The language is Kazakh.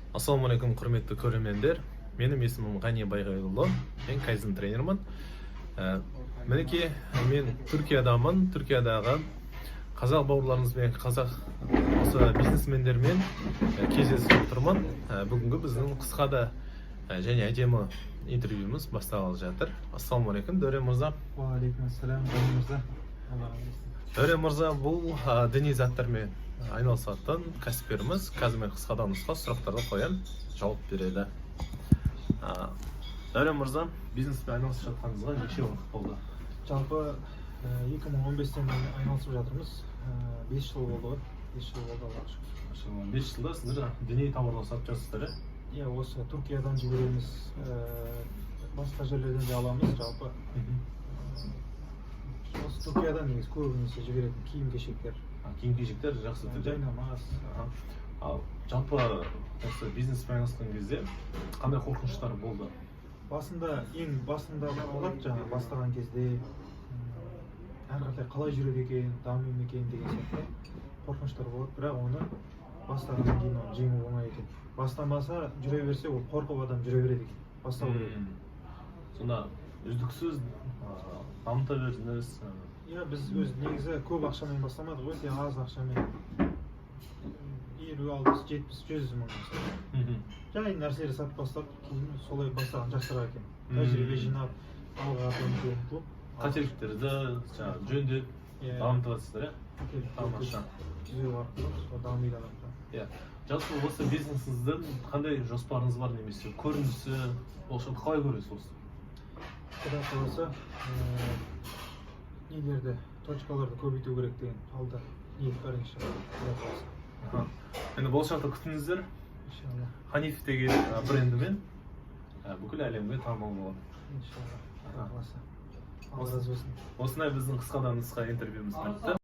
Ассалаумағалейкум, құрметті көрермендер! Менің есімім Ғани Байғайұлы, мен кайдзен тренермін. Мінекей, мен Түркиядамын. Түркиядағы қазақ бауырларымызбен, қазақ осы бизнесмендермен кездесіп отырмын. Бүгінгі біздің қысқа да және әдемі интервьюміз басталғалы жатыр. Ассалаумағалейкум, Дәурен мырза! Уағалейкумассалам, Ғани мырза, Алла разы болсын. Дәурен мырза бұл діни заттармен айналысатын кәсіпкеріміз. Қазір мен қысқадан нұсқа сұрақтарды қоямын, жауап береді. Дәурен мырза, бизнеспен айналысып жатқаныңызға неше уақыт болды? Жалпы 2015-тен айналысып жатырмыз. 5 жыл болды ғой, 5 жыл болды, Аллаға шүкір. 5 жылда сіздер діни тауарлар сатып жатырсыздар, иә? Иә, осы Түркиядан жібереміз, басқа жерлерден де аламыз жалпы. Осы Түркиядан негізі көбінесе жіберетін киім кешектер. Киім кешектер жақсы түрде. Жайнамаз. Аха. Ал жалпы осы бизнеспен айналысқан кезде қандай қорқыныштар болды? Басында, ең басында болады, жаңағы бастаған кезде әрі қаратай қалай жүреді екен, дами ма екен деген сияқты қорқыныштар болады. Бірақ оны бастағаннан кейін оны жеңу оңай екен. Бастамаса, жүре берсе, ол қорқып адам жүре береді екен. Бастау керек. Сонда үздіксіз дамыта бердіңіз? Иә, біз өз негізі көп ақшамен бастамадық, өте аз ақшамен, 50, 60, 70, 100 мың мысалы. Жай нәрселер сатып бастап, кейін солай бастаған жақсырақ екен. Тәжірибе жинап, алға ұмтылып. Қателіктерді жаңағы жөндеп, дамытып жатырсыздар, иә? Қателіктерді Тамаша. түзеу арқылы сол дамиды адам. Иә, жалпы осы бизнесіңіздің қандай жоспарыңыз бар немесе көрінісі, болашақта қалай көресіз осы? Құдай қаласа, нелерді, точкаларды көбейту керек деген алда ниет бар, иншалла, Құдай қаласа. Аха. Енді болашақта күтіңіздер. Иншалла. Ханиф деген брендімен бүкіл әлемге танымал болады. Иншалла, Құдай қаласа. Алла разы болсын. Осындай біздің қысқадан нұсқа интервьюміз бітті.